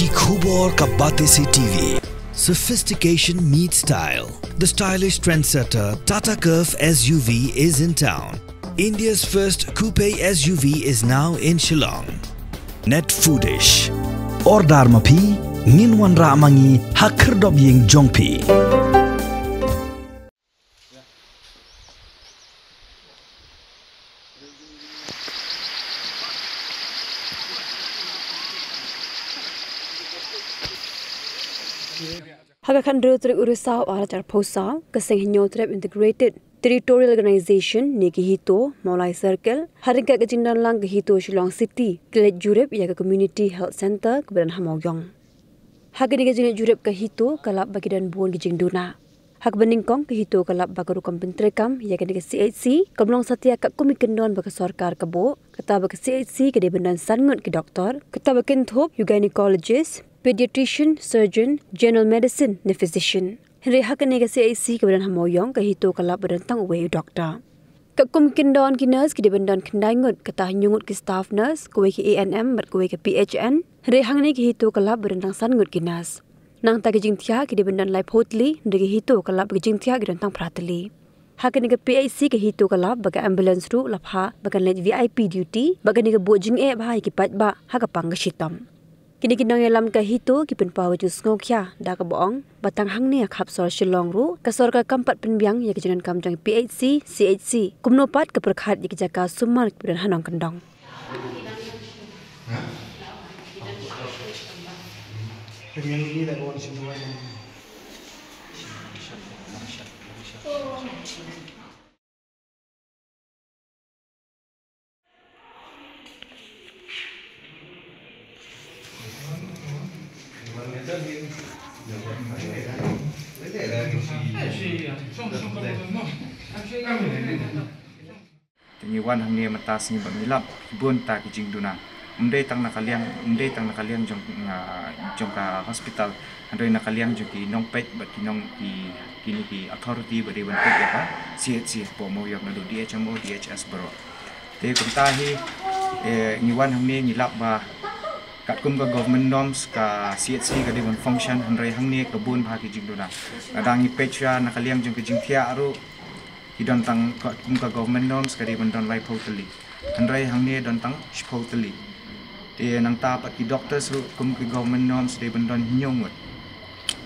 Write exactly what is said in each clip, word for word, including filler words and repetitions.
Ki khubor ka Batesi T V. Sophistication meets style. The stylish trendsetter Tata Curvv S U V is in town. India's first coupe S U V is now in Shillong. Net Foodish. Order ma phi, ngin wanrah ma ngi ha khyrdop ïing jong phi. Ha ka khathynriew tarik u Risaw arhajar arphew saw, ka Seng Hynñiewtrep Integrated Territorial Organization ne ki HITO, Mawlai Circle, ha ryngkat ka jingdonlang ka HITO Shillong City, ki leit jurip ïa ka Community Health Centre kaba don ha Mawïong. Ha kane ka jingleit jurip ka HITO ka lap ba ki don bun ki jingduna. Ha kaba nyngkong ka HITO ka lap ba ka rukom pyntreikam ïa kane ka C H C kam long satia katkum ki kyndon ba ka sorkar ka buh, kata ba ka C H C ka dei ban don san ngut ki doktor, kata ba kynthup ïa u gynecologist, pediatrician, surgeon, general medicine ne physician. Hynrei ha kane ka C H C kaba don ha Mawïong ka HITO ka lap ba don tang uwei u doktor. Katkum ki kyndon ki nurse ki dei ban don khyndai ngut, kata hynñiew ngut ki staff nurse, kawei ki A N M bad kawei ka P H N. Hynrei hangne ka HITO ka lap ba don tang san ngut ki nurse. Nangta ki jingthiah ki dei ban don laiphew tylli, hynrei ka HITO ka lap ba ki jingthiah ki don tang phra tylli. Ha kane ka P H C ka HITO ka lap ba ka ambulance ruh la phah ba kan leit V I P duty, ba kane ka buh jingeh bha ïa ki paidbah ha ka pang ka shitom. Kine ki nongïalam ka HITO ki pynpaw ka jingsngewkhia da kaba ong ba tang hangne ha khap sor Shillong ruh ka sorkar kam pat pynbiang ïa ka jingdonkam jong P H C, C H C. Kumno pat ka pyrkhat ïa ki jaka sumar kiba don ha nongkyndong. Te ngi wan hangne mynta sngi bad ngi lap ki bun ta ki jingduna. Ym dei tang na ka liang, ym dei tang na ka liang jong, ah, jong ka hospital. Hynrei na ka liang jong ki nongpeit bad ki nong ki, kine ki authority ba dei ban peit ïa ka C H C hapoh Mawïong naduh D H M O, D H S baroh. Te kumta hi, eh, ngi wan hangne ngi lap ba katkum ka government norms ka C H C ka dei ban function, hynrei hangne ka bun bha ki jingduna. Lada ngi peit shuwa na ka liang jong ka jingthiah ruh, ki don tang ka, kum ka government norms ka dei ban don laiphew tylli. Hynrei hangne don tang shiphew tylli. Te nangta pat ki doctors ruh kum ki government norms dei ban don hynñiew ngut.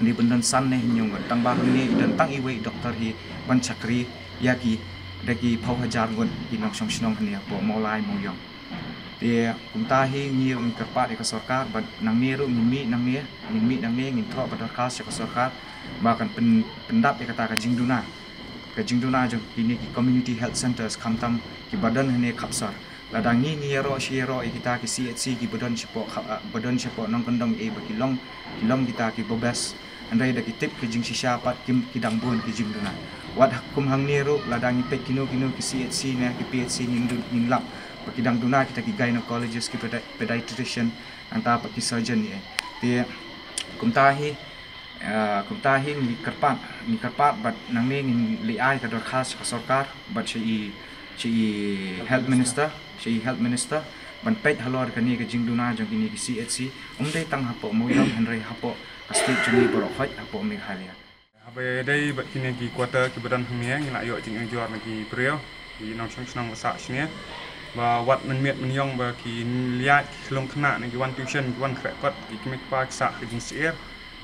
Dei ban don san ne hynñiew ngut. Tang ba hangne i don tang iwei i doctor hi ban shakri ïa ki da ki phew hajar ngut ki nongshong shnong hangne hapoh Mawlai Mawïong. Te kumta hi ngi ruh ngi kyrpad ïa ka sorkar bad nangne ruh ngin mih nangne, ngin mih nangne ngin thoh ka dorkhas sha ka sorkar ba kan pyn, pyndap ïa kata ka jingduna. Ka jingduna jong kine ki community health centres khamtam kiba don hangne khap sor. Lada ngi ngi ïaroh shi ïaroh ïa kita ki C H C kiba don shapoh kha, ba don shapoh nongkyndong eh ba ki long, ki long kita kiba best. Hynrei da ki tip ki jingshisha pat kim, ki dang bun ki jingduna. Wat ha kum hangne ruh lada ngi peit kino kino ki C H C ne ki P H C ngin dun, ngin lap ba ki dang duna kita ki gynecologist, ki pedi, pediatrician, nangta pat ki surgeon ïa. Te kumta hi, eh, kumta hi ngi kyrpad, ngi kyrpad bad nangne ngin leit ai ka dorkhas sha ka sorkar bad sha i, sha i health minister, sha i health minister ban peit halor kane ka jingduna jong kine ki C H C. Ym dei tang hapoh Mawïong hynrei hapoh ka state jong ngi baroh khoit hapoh Meghalaya. Haba ïadei bad kine ki quarter kiba don hangne ngi la ïoh jingujor na ki briew, ki nongshong shnong ba sah shnong ba wat mynmiet mynïong ba ki liat ki khlung khynnah ne ki wan tuition ki wan khreh kot, ki kmie ki kpa ki sah ka jingsyier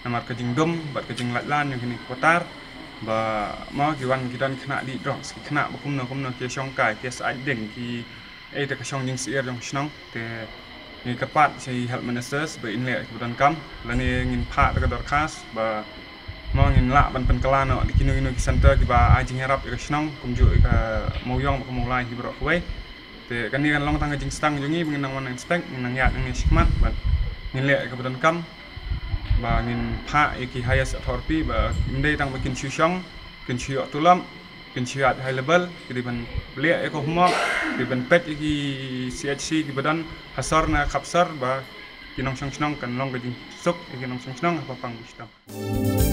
namar ka jingdum bad ka jinglaitlan jong kine ki quarter. Ba mo ki wan ki don khynnah dih drugs, ki khynnah ba kumno kumno ki shongkai, ki sah ding, ki ei te ka shong jingsyier jong shnong. Te ngi kyrpad sha i health ministers ba in leh kiba donkam lane ngin phah da ka dorkhas ba mo ngin lah ban pynkylla noh da kino kino ki centre kiba ai jingïarap ïa ka shnong kumjuh ïa ka Mawïong bad ka Mawlai hi baroh kawei. Te kane kan long tang ka jingstang jong ngi ba ngin nang wan inspect, ngin nang ïaid nangne shakhmat bad ngin leh ïa kaba donkam ba ngin phah ïa ki highest authority ba ym dei tang ba kin shu shong, kin shu ïoh tulop, kin shu ïaid high level, ki dei ban leh ïa ka homework, ki dei ban peit ïa ki C H C kiba don ha sor ne khap sor ba ki nongshong shnong kan long ka jingsuk ïa ki nongshong shnong ha ba pang ba shitom.